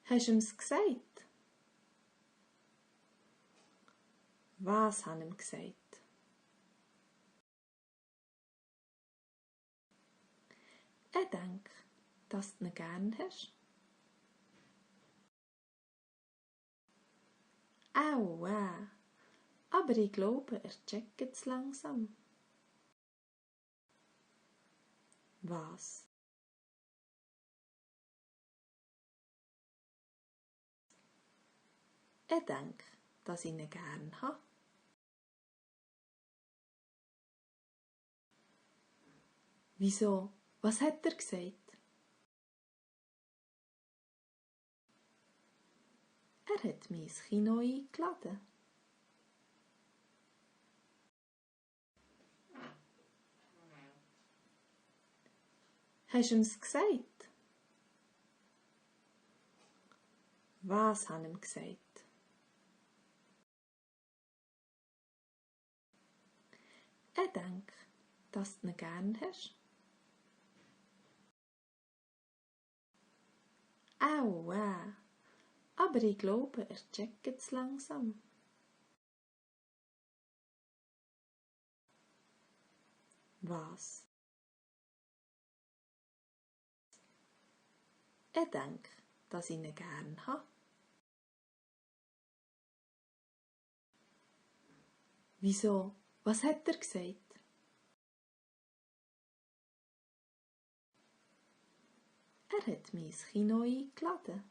Hast du ihm's gesagt? Was han ihm gesagt? Er denkt, dass du ihn gern hast. Aua, aber ich glaube, er checkt's langsam. Was? Er denkt, dass ich ihn gern habe. Wieso? Was hat er gesagt? Er hat mich ins Kino eingeladen. Hast du ihm's gesagt? Was han ihm gesagt? Er denkt, dass du ihn gern hast. Aua, aber ich glaube, er checkt's langsam. Was? Er denkt, dass ich ihn gern habe. Wieso? Was hat er gesagt? Er hat mich ins Kino eingeladen.